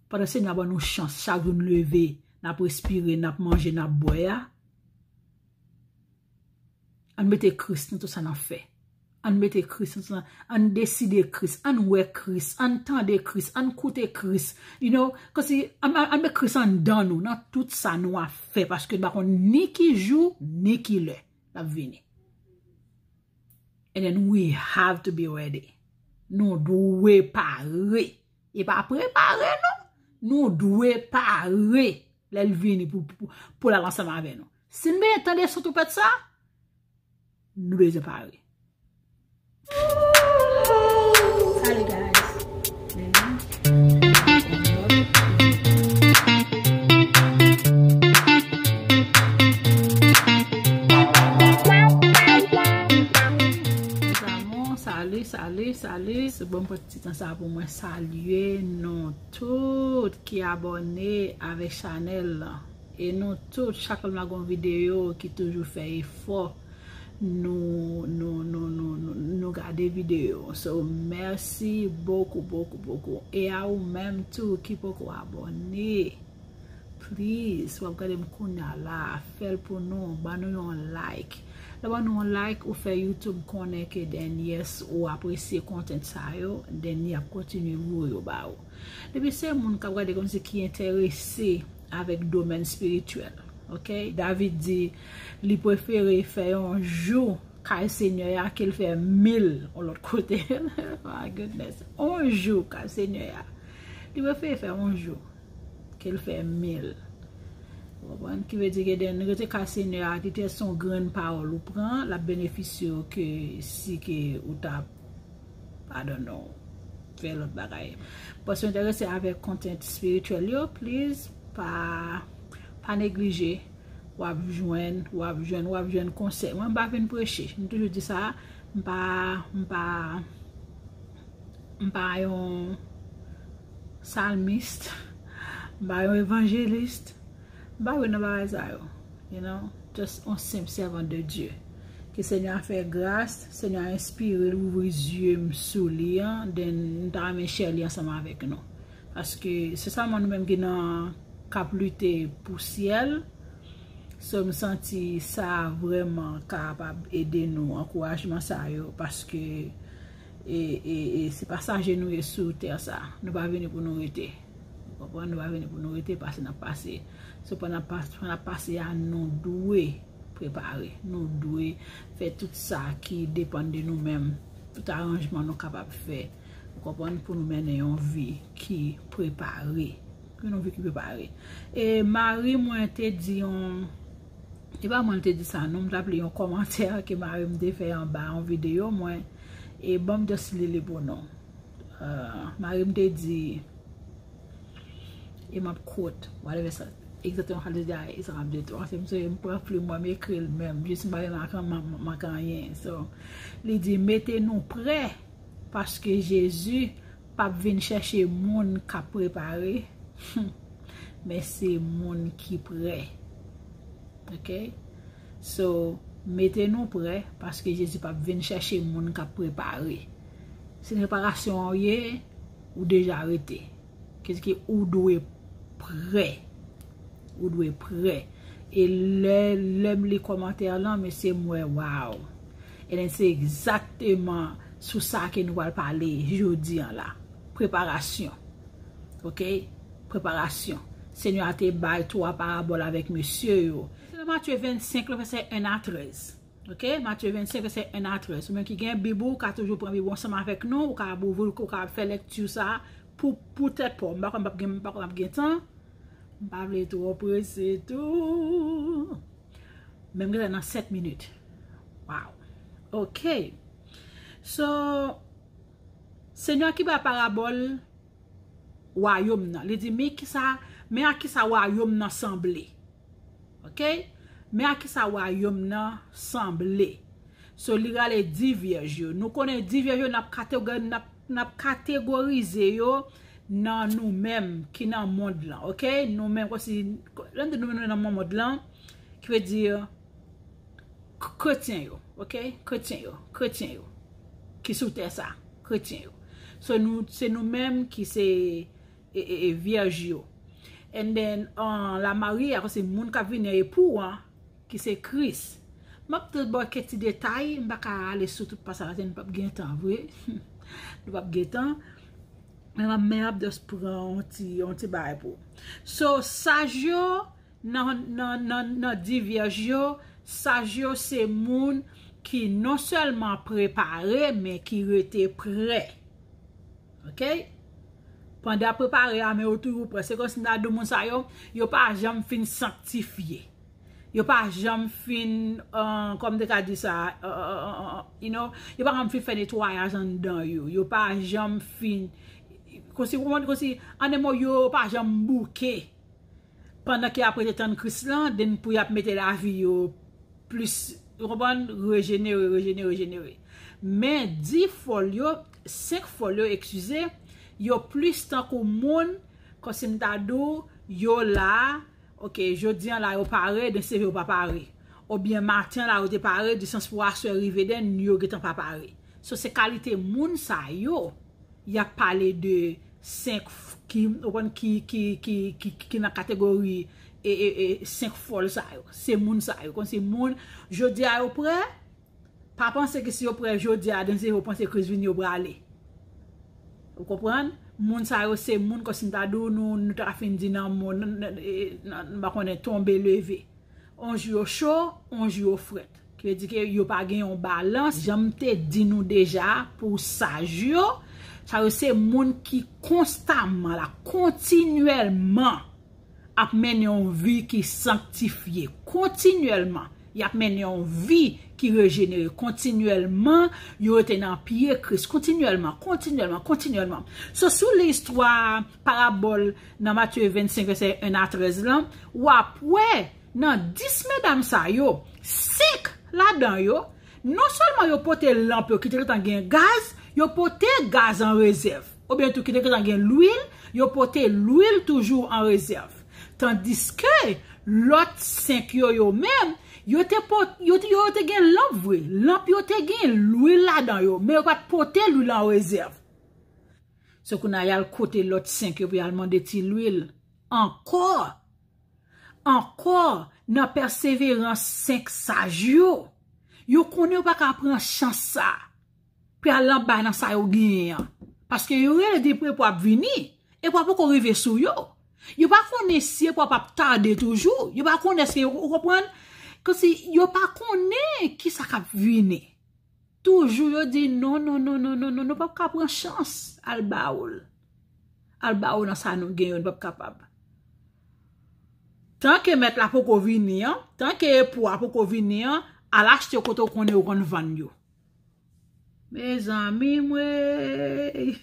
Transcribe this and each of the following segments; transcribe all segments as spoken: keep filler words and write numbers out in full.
Pandan Senyè a ban nou chans, chak jou n leve, n ap respire, n ap manje, n ap bwè a, ann mete Kris nan tout sa n ap fè. Ann mete Kris nan tout sa, ann deside Kris, ann wè Kris, ann tande Kris, ann koute Kris. You know, kòmsi, ann, ann, ann met Kris anndan nou, nan tout sa nou ap fè, paske n pa konn ni ki jou, ni ki lè l ap vini. And then we have to be ready. Nou dwe pare. E pa prepare, non. Nou dwe pare lè l vini pou, pou, pou l al ansanm avè nou. Si n bezwen tande son twonpèt sa, nou bezwen pare. Salut, guys. Mes amours, salut, salut, salut. Se bon, pran ti tan sa pou mwen salye nou tout ki abòne avèk chanèl lan. E nou tout, chak lè m lage yon videyo, ki toujou fè efò, nou, nou, nou, nou, nou, nou gade videyo. So, mèsi bokou, bokou, bokou. E a ou menm tou ki poko abòne, please, w ap gade m kounye a la, fè l pou nou, ban nou yon like. Lè w ban nou yon like, ou fè YouTube konnen ke then yes, ou apresye content sa yo, then y ap kontinye voye yo ba ou. Depi se moun k ap gade kòmsi ki enterese avèk domèn espirityèl, ok? David di li prefere fè yon jou kay Senyè a ke l fè mil yon lòt kote. My goodness. Yon jou kay Senyè a. Li prefere fè yon jou ke l fè mil. Ou konprann? Ki vle di ke then rete kay Senyè a, ki te se yon grenn pawòl ou pran, l ap benefisye w ke si ke ou t ap, I don't know, fè lòt bagay. Paske w enterese avèk content espirityèl yo, please, pa, pa neglije. W ap jwenn, w ap jwenn, w ap jwenn konsèy. Mwen, m pa vin preche. M toujou di sa, m pa, m pa, m pa yon salmis, m pa yon evanjelis, m pa vin nan bagay sa yo. You know, just yon senp sèvant de Dye. Ke Senyè a fè gras, Senyè a enspire l, ouvri zye m sou li an, then m ta renmen share li ansanm avèk nou. Paske se sèlman nou menm ki nan, k ap lite pou syèl. So, m santi sa vrèman kapab ede nou, ankourajman sa yo, paske e, e, e se pasaje nou ye sou tè sa. Nou pa vini pou nou rete. Ou konprann? Nou pa vini pou nou rete, pase n ap pase. So, pandan n ap pas-, pandan n ap pase a, nou dwe prepare. Nou dwe fè tout sa ki depann de nou menm. Tout aranjman nou kapab fè. Ou konprann? Pou nou mennen yon vi ki prepare. Pou nou vi ki prepare. E mari mwen te di yon, e pa mwen te di sa, non, m t ap li yon kòmantè ke mari m te fè anba yon videyo mwen. E ban m just li li pou nou. Uh, mari m te di, e m ap quote, whatever sa, egzakteman sa l te di a, e sa m ap di tou. Se m sonje m pran plim mwen, m ekri l menm, jis m pa gen mank, mank, mank anyen. So, li di, mete nou prè, paske Jezi p ap vin chèche moun k ap prepare, men se moun ki prè. Ok? So, mete nou prè, paske Jezi p ap vin chèche moun k ap prepare. Se nan preparasyon an w ye, ou deja rete. Kè di ke ou dwe prè. Ou dwe prè. E lè, lè m li kòmantè lan, mesye, m wè, wow. E then se egzakteman sou sa ke nou pral pale jodi an la. Preparasyon. Ok? Preparasyon. Senyè a te bay twa parabòl avèk mesye yo. Se nan Matye vennsenk, vèsè en a trèz. Ok? Matye vennsenk, vèsè en a trèz. Ou menm ki gen Bib ou, ka toujou pran Bib ou ansanm avèk nou, ou ka ouvri, ou ka fè lèkti sa pou, pou tèt pa w. M pa konn m p ap gen, m pa konn m ap gen tan. M pa vle twò prese tou. Men m gentan nan sèt minit. Wow. Ok. So, Senyè a ki bay parabòl wayòm nan. Li di, men kisa, men a kisa wayòm nan sanble. Ok? Men a kisa wayòm nan sanble. So, li rale di vyèj yo. Nou konnen di vyèj yo, n ap kategori-, n ap, n ap kategorize yo nan nou menm ki nan mond lan. Ok? Nou menm, kòmsi, lè n di nou menm nan mond lan, ki vle di, k-, kretyen yo, ok? Kretyen yo, kretyen yo. Ki sou tè sa, kretyen yo. So, nou, se nou menm ki se, e, e, e vyèj yo. And then, uh, la mariée, akoz se moun k ap vini an epou an, ki se Kris. M ap tout ba w kèk ti detay, m pa ka ale sou tout pasaj la, nou p ap gen tan vre. Nou p ap gen tan. Men m ap, men m ap just pran yon ti, yon ti bagay pou. So, saj yo, nan, nan, nan, nan di vyèj yo, saj yo se moun ki non sèlman prepare, men ki rete prè. Ok? Pandan y ap prepare a, men yo toujou prè. Se kòmsi m ta di w moun sa yo, yo pa janm fin sanktifye. Yo pa janm fin, uh, kòm m te ka di sa, uh, uh, uh, uh, you know, yo pa janm fin fè netwayaj anndan yo. Yo pa janm fin, kòmsi, kòmsi, an de mo, yo pa janm bouke. Pandan ke y ap rete tann Kris lan, then pou y ap mete lavi yo plis, ou konprann, rejenere, rejenere, rejenere. Men di fòl yo, senk fòl yo, eskize, yo plis tankou moun, kòmsi m ta di w, yo la, ok, jodi an la yo pare, then se yo pa pare. Oubyen maten an la yo te pare, then sans pou aswè rive, then yo gentan pa pare. So se kalite moun sa yo. Y ap pale de senk f-, ki, ou konprann, ki, ki, ki, ki, ki nan kategori e, e, e, senk fòl sa yo. Se moun sa yo. Kòmsi moun, jodi a yo prè, pa panse ke si yo prè jodi a, then se yo panse Kris vini yo prale. Ou konprann? Moun sa yo se moun, kòmsi m ta di w, nou, nou ta fin di nan, nan, nan, nan, nan, m pa konnen, tonbe leve. On jou yo cho, on jou yo frèt. Ki vle di ke yo pa gen yon balans. Jan m te di nou deja, pou saj yo, sa yo se moun ki konstaman la, kontinyèlman ap mennen yon vi ki sanktifye. Kontinyèlman, y ap mennen yon vi ki rejenere. Kontinyèlman, yo rete nan pye Kris. Kontinyèlman, kontinyèlman, kontinyèlman. So, si w li istwa parabòl nan Matye vennsenk, vèsè en a trèz lan, w ap wè nan dis medam sa yo, senk ladan yo, non sèlman yo pote lanp yo ki te gentan gen gaz, yo pote gaz an rezèv. Oubyen tou ki te gentan gen lwil, yo pote lwil toujou an rezèv. Tandiske lòt senk yo, yo menm, yo te pot-, yo te, yo te gen lanp vre. Lanp yo te gen lwil ladan yo, men yo pa t pote lwil an rezèv. So kounye a y al kote lòt senk yo pou y al mande ti lwil. Ankò, ankò, nan pèseverans senk saj yo, yo konnen yo pa ka pran chans sa. Pou y al anba nan sa yo genyen an. Paske yo rele di epwa ap vini, epwa poko rive sou yo. Yo pa konnen si epwa p ap tade toujou. Yo pa konnen èske yo, ou konprann? Kòmsi yo pa konnen kisa k ap vini. Toujou yo di non, non, non, non, non, non, nou p ap ka pran chans al ba w l. Al ba w nan sa nou gen yo, nou p ap kapab. Tanke mèt la poko vini an, tanke epou a poko vini an, al achte kote w konnen yo konn vann yo. Mezanmi mwen,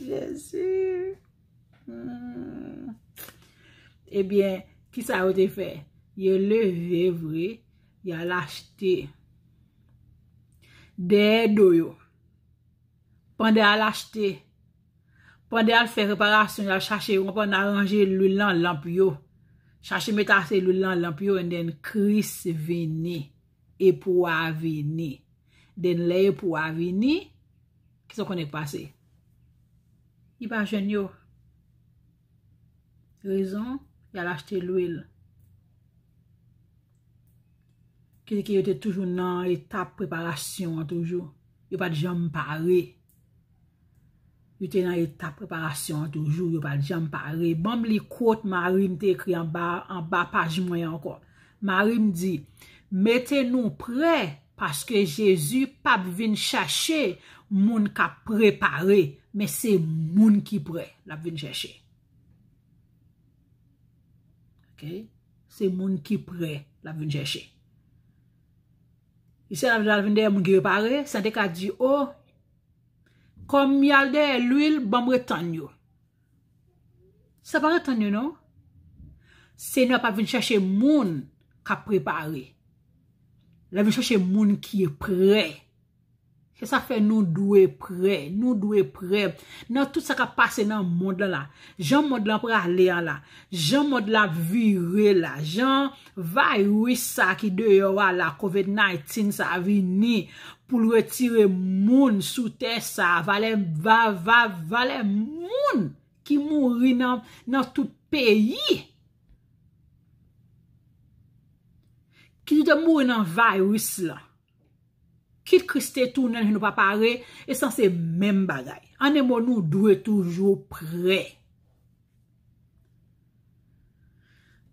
Jezi. Hmm. Ebyen, kisa yo te fè? Yo leve vre, y al achte dèyè do yo. Pandan y al achte, pandan y al fè reparasyon, y al chache, ou konprann, aranje lwil nan lanp yo. Chache mete ase lwil nan lanp yo, and then Kris vini. Epou a vini. Then lè epou a vini, kisa w konnen k pase? Li pa jwenn yo. Rezon, y al achte lwil. Ki di ke yo te toujou nan etap preparasyon an toujou. Yo pa t janm pare. Yo te nan etap preparasyon an toujou, yo pa t janm pare. Ban m li quote mari m te ekri anba, anba paj mwen an ankò. Mari m di, mete nou prè, paske Jezi p ap vin chache moun k ap prepare, men se moun ki prè l ap vin chache. Ok? Se moun ki prè l ap vin chache. Li se l ap vin dèyè moun ki prepare, sa te ka di, o, kòm y al dèyè lwil, ban m ret tann yo. Sa pa ret tann yo, non. Senyè p ap vin chache moun k ap prepare. L ap vin chache moun ki prè. Se sa fè nou dwe prè. Nou dwe prè. Nan tout sa k ap pase nan mond lan la. Jan mond lan prale an la. Jan mond lan ap vire la. Jan vayris sa ki deyò a la, covid nineteen sa vini pou l retire moun sou tè sa. Valè, va, va, valè moun ki mouri nan, nan tout peyi. Ki te mouri nan virus lan. Kit Kris te tounen, nou pa pare, e sanse menm bagay. An de mo, nou dwe toujou prè.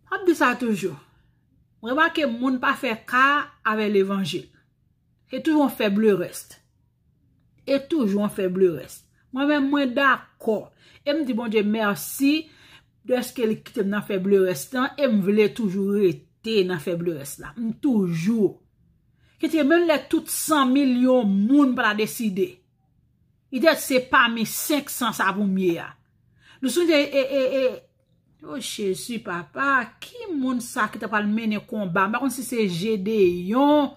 M ap di sa toujou. M remake moun pa fè ka avè levanjil. E toujou on fèb le rès. E toujou on fèb le rès. Mwen menm, mwen dakò. E m di Bondye mèsi dèske li kite m nan fèb le rès lan, e m vle toujou rete nan fèb le rès la. M toujou. Kite menm lè tout san milyon moun pa ta deside. Li te se pami senk san sa pou m ye a. Nou sonje, e, e, e, o Jezi, papa, ki moun sa ki ta pral mennen konba? M pa konn si se Jedeyon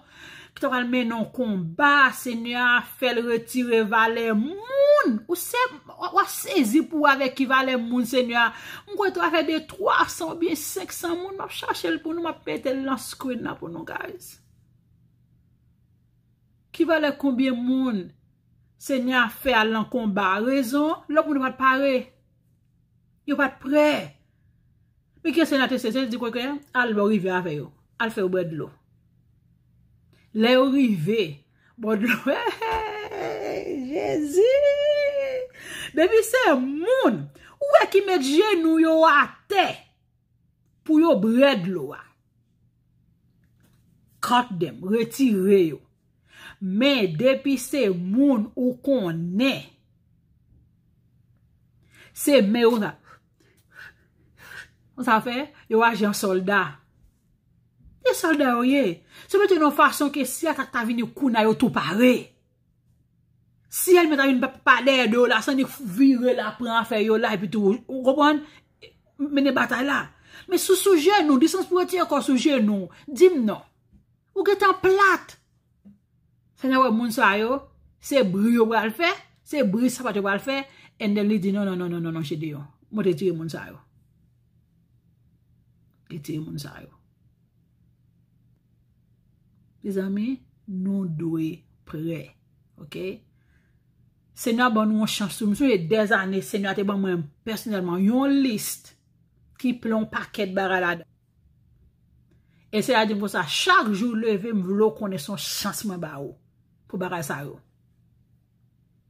ki ta pral mennen yon konba, Senyè a fè l retire valè moun. Ou se, w ap sezi pou avèk ki valè moun, Senyè a. M kwè tou afè de twa san oubyen senk san moun, m ap chache l pou nou, m ap mete l nan screen nan pou nou, guys. Ki valè konbyen moun Senyè a fè al nan konba? Rezon, lòt moun yo pa t pare. Yo pa t prè. Men ki Senyè a te sezi, di kote, al bò rivyè avè yo. Al fè yo bwè dlo. Lè yo rive, bò dlo. Hey, Jezi! Depi se moun, ou wè ki met jenou yo atè pou yo bwè dlo a. Cut them, retire yo. Men depi se moun ou konnen, se men yo sa. Ou sa fè, yo aji an sòlda. Se sòlda yo ye. Se mete nan fason ke si atak ta vini kounye a yo tou pare. Si ènmi ta vin pa, pa dèyè do yo la, se annik vire la, pran afè yo la, epi tou, ou konprann? Mennen batay la. Men si w sou jenou, distans pou retire kò w sou jenou, di m non. Ou gentan plat. Senyè wè moun sa yo, se bri yo pral fè, se bri sapat yo pral fè, and then li di non, non, non, non, non, non, Jedeyon. Mwen te tire moun sa yo. Te tire moun sa yo. Mezanmi, nou dwe prè. Oke? Senyè a ban nou yon chans tou. M sonje dèzane, Senyè a te ban mwen pèsonèlman yon lis ki plen yon pakèt bagay ladan. E Senyè a di m konsa, chak jou w leve, m vle w konnen se yon chans mwen ba ou pou bagay sa yo.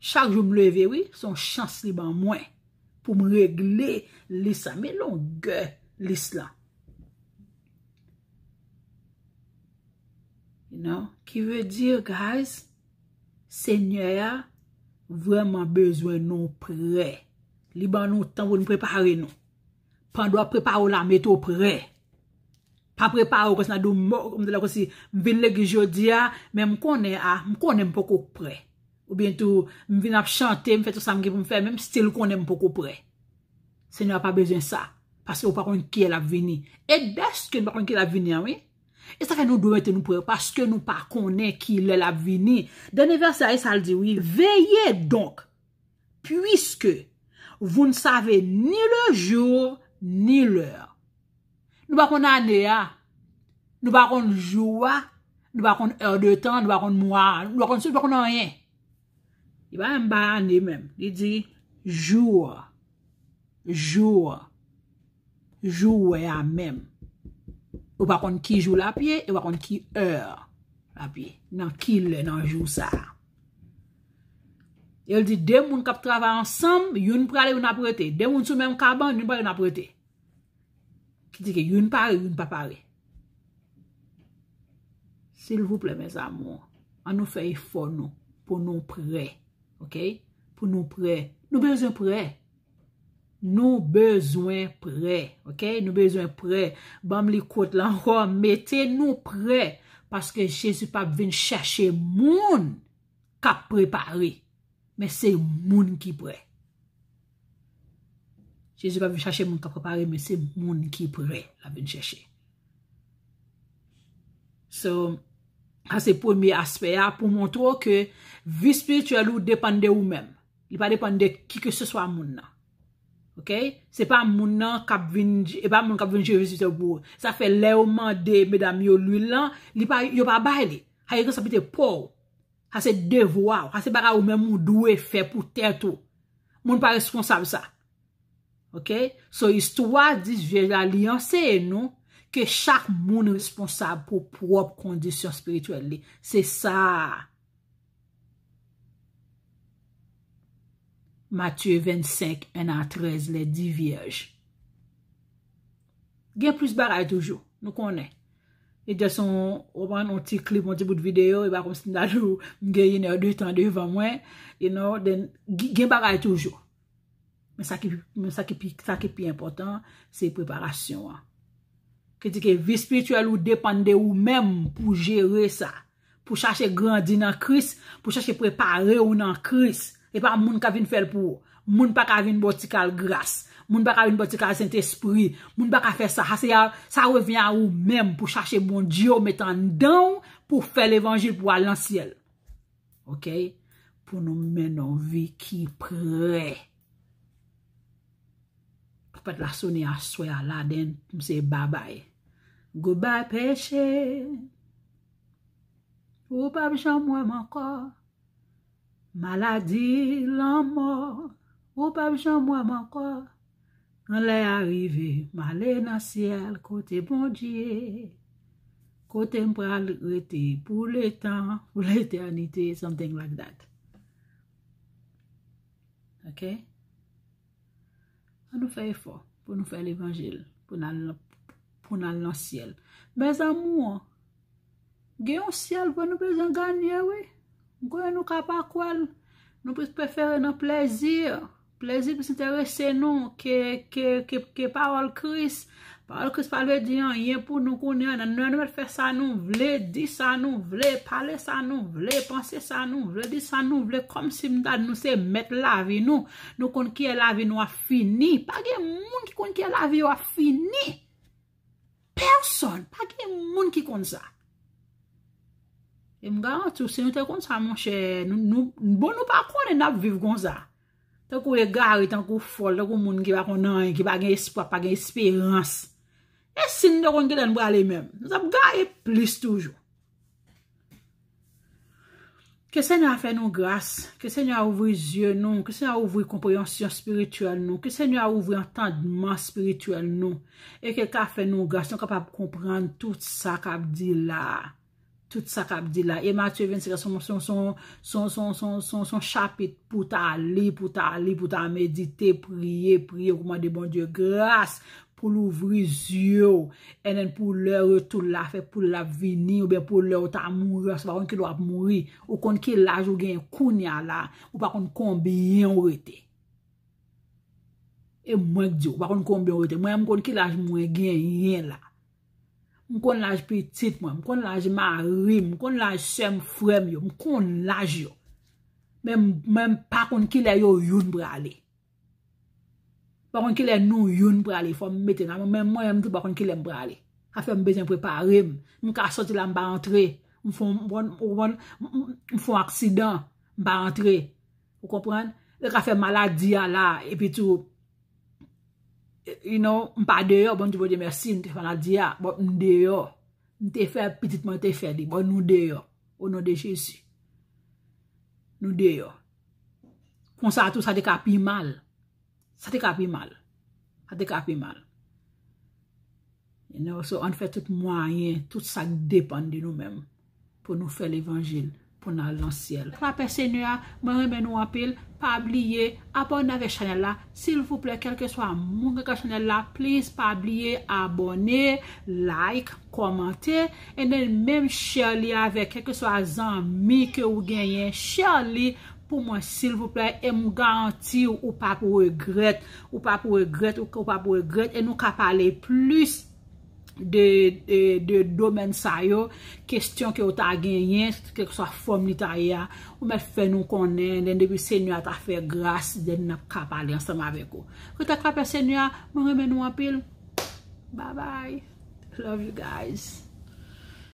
Chak jou m leve, wi, se yon chans li ban mwen pou m regle lis la. Men longè lis la. You know? Ki vle di, guys, Senyè a vrèman bezwen nou prè. Li ban nou tan pou nou prepare nou. Pandan w ap prepare w la, mete w prè. Pa prepare w konsa, di w, m, m, m vin legliz jodi a, men m konnen a, m konnen m poko prè. Oubyen tou, m vin ap chante, m fè tout sa m gen pou m fè, men m still konnen m poko prè. Senyè a pa bezwen sa, paske ou pa konn kilè l ap vini. E dèske nou pa konn kilè l ap vini an, wi. E sa fè nou dwe mete nou prè, paske nou pa konnen kilè l ap vini. Dènye vèsè a, e sa l di, wi. Veillez donc, puisque vous ne savez ni le jour ni l'heure. Nou pa konn ane a, nou pa konn jou a, nou pa konn heure de temps, nou pa konn mwa a, nou pa konn, nou pa konn anyen. Li pa menm bay ane menm. Li di jou, jou, jou wè a menm. Ou pa konn ki jou l ap ye, e ou pa konn ki heure l ap ye. Nan ki lè nan jou sa a. E l di de moun k ap travay ansanm, youn prale, youn ap rete. De moun sou menm kabann, youn prale, youn ap rete. Ki di ke youn pare, youn pa pare. Silvouplè, mes amours, ann nou fè efò nou pou nou prè, oke? Pou nou prè. Nou bezwen prè. Nou bezwen prè, oke? Nou bezwen prè. Ban m li quote la ankò, mete nou prè, paske Jezi p ap vin chèche moun k ap prepare. Men se moun ki prè. Jezi pa vin chache moun k ap prepare, men se moun ki prè l ap vin chèche. So, sa se premye aspè a pou montre w ke vi espirityèl ou depann de ou menm. Li pa depann de ki ke se swa moun nan. Oke? Se pa moun nan k ap vin, e pa moun k ap vin jere vizitè pou ou. Sa fè lè yo mande medam yo lwil lan, li pa, yo pa bay li. Sa vle di sa pite pa w. Sa se devwa w. Sa se bagay ou menm ou dwe fè pou tèt ou. Moun pa responsab sa. Ok? So, istwa dis vyèj la, li anseye nou ke chak moun responsab pou pwòp kondisyon espirityèl li. Se sa. Matye vennsenk, en a trèz, les dix vierges. Gen plis bagay toujou, nou konnen. E just on, on, on ti klip, on ti bout videyo, e pa kòmsi m ta di w, m gen inè de tan devan mwen, you know, then, gen bagay toujou. Men sa ki, men sa ki pi, sa ki pi enpòtan, se preparasyon an. Ki di ke vi espirityèl ou depann de ou menm pou jere sa. Pou chache grandi nan Kris, pou chache prepare ou nan Kris. E pa moun ka vin fè l pou ou. Moun pa ka vin ba w ti kal gras. Moun pa ka vin ba w ti kal Sentespri. Moun pa ka fè sa. Sa se a, sa revyen a ou menm pou chache Bondye w met anndan w pou fè levanjil pou al nan syèl. Ok? Pou nou mennen yon vi ki prè. Twonpèt la sone aswè a, ladan m se babay. Goodbye peche. Ou p ap janm wè m ankò. Maladi, lanmò, ou p ap janm wè m ankò. Kan lè a rive, m ale nan syèl kote Bondye. Kote m pral rete pou letan, pou letènite, something like that. Ok? Ann nou fè efò pou nou fè levanjil, pou n al, pou n al nan syèl. Mes amours, gen yon syèl pou nou bezwen ganye, wi. M konnen nou ka pa kwè l. Nou plis prefere nan plèzi. Plèzi plis enterese nou ke, ke, ke, ke pawòl Kris. Pawòl Kris pa vle di anyen pou nou kounye a. Nan, nou, nou mèt fè sa nou vle, di sa nou vle, pale sa nou vle, panse sa nou vle, di sa nou vle. Kòmsi m ta di nou se mèt lavi nou. Nou konn kiyè lavi nou ap fini. Pa gen moun ki konn kiyè lavi yo ap fini. Pèsòn. Pa gen moun ki konn sa. E m garanti w, si nou te konn sa, monchè, nou, nou, bon, nou pa konnen n ap viv konsa. Tankou egare, tankou fòl, tankou moun ki pa konn anyen, ki pa gen espwa, pa gen esperans. E si n te konn kilè n prale menm? Nou t ap gaye plis toujou. Ke Senyè a fè nou gras, ke Senyè a ouvri zye nou, ke Senyè a ouvri konpreyansyon espirityèl nou, ke Senyè a ouvri antandman espirityèl nou, e ke l ka fè nou gras, nou kapab konprann tout sa k ap di la a. Tout sa k ap di la. E Matye vennsenk se yon, se yon, se yon chapit pou w ta li, pou w ta li, pou w ta medite, priye, priye, ou mande Bondye gras pou l ouvri zye w. And then pou lè retou l la fèt, pou l ap vini, oubyen pou lè w ta mouri, paske w pa konn kilè w ap mouri. Ou konn ki laj ou gen kounye a la, ou pa konn konbyen ou rete. E mwen k di w, ou pa konn konbyen ou rete. Mwen, m konn ki laj mwen genyen la. M konn laj pitit mwen, m konn laj mari m, m konn laj sè m, frè m yo, m konn laj yo. Men m, men m pa konn kilè yo youn prale. M pa konn kilè nou youn prale, fò m mete nan men mwen, men m tou pa konn kilè m prale. Sa fè m bezwen prepare m. M ka sòti la, m pa antre. M fè yon, m, m, m, m fè yon aksidan, m pa antre. Ou konprann? Yo ka fè maladi a la, epi tou, you know, m pa deyò, bon, di Bondye mèsi, m te fè maladi a, bon, m deyò. M te fè pitit mwen te fè li, bon, nou deyò. O non de Jezi. Nou deyò. Konsa tou, sa te ka pi mal. Sa te ka pi mal. Sa te ka pi mal. You know, so, ann fè tout mwayen, tout sa k depann de nou menm, pou nou fè levanjil, pou n al nan syèl. Lapè Senyè a, mwen renmen nou anpil. Pa bliye, abòne avèk chanèl la, silvouplè, kèlkeswa moun ki gen chanèl la, please, pa bliye abòne, like, kòmante, and then menm share li avèk kèlkeswa zanmi ke ou genyen, share li pou mwen, silvouplè, e m garanti w, ou p ap regrèt, ou p ap regrèt, ou, ou p ap regrèt, e nou ka pale plis de, de, de domèn sa yo, kesyon ke w ta genyen, kèlkeswa fòm li ta ye a, ou mèt fè nou konnen, then depi Senyè a ta fè gras, then n ap ka pale ansanm avèk ou. Rete ak lapè Senyè a, mwen renmen nou anpil. Bye bye. Love you guys.